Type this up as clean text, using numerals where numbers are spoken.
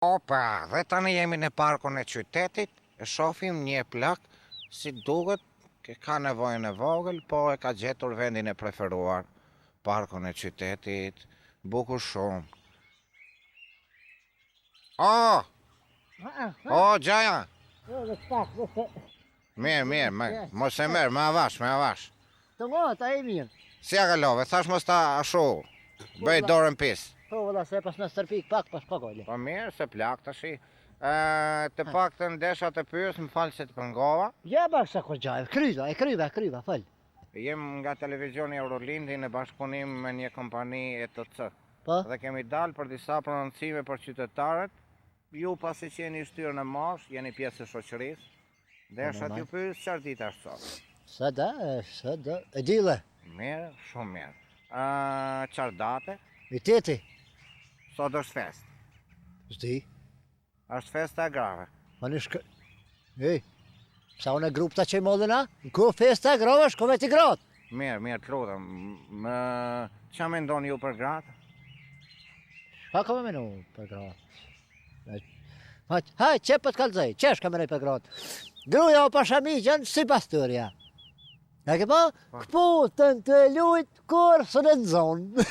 Opa, dhe tani jemi në parkun e qytetit, e shofim një plak, si duket, ke ka nevojën e vogël, po e ka gjetur vendin e preferuar, parkun e qytetit, bukur shumë. O! O, gjaja! Mirë, mirë, me, mos e merr, me avash, me avash. Të ngohet, a e mirë. Si ja kalove, thash mos ta ashu, bëj dorën pis. Po, vëlla, se pas me stërpik pak, pas pak ole. Po mirë, se plak tashi. E, të paktën desha të pyes, më fal se të pengova. Ja, bak sa kur gjaj, kryva, e kryva, e kryva, fal. Jem nga televizioni Eurolindi në bashkëpunim me një kompani ETC. Po? Dhe kemi dalë për disa prononcime për qytetarët. Ju pasi që jeni shtyrë në moshë, jeni pjesë e shoqërisë. Desha t'ju pyes çfarë dita është sot? Sot, e, sot, e dile. Mirë, shumë mirë. Ë, çfarë date? I teti. Sot është festë. S'di. Është festa e grave. Ma një shkë... Ej, psa unë e grup ta që i mollin a? Në ku festa e grave, shko me ti gratë. Mirë, mirë, të lutem. Më ça mendoni ju për gratë? Çka ka me menu për gratë? Ha, ha, që po të kallzoj, që është ka menoj për gratë? Gruja o pasha miqën, si pasturja. E ke pa? Po. Këputën të lujt, kur së në zonë.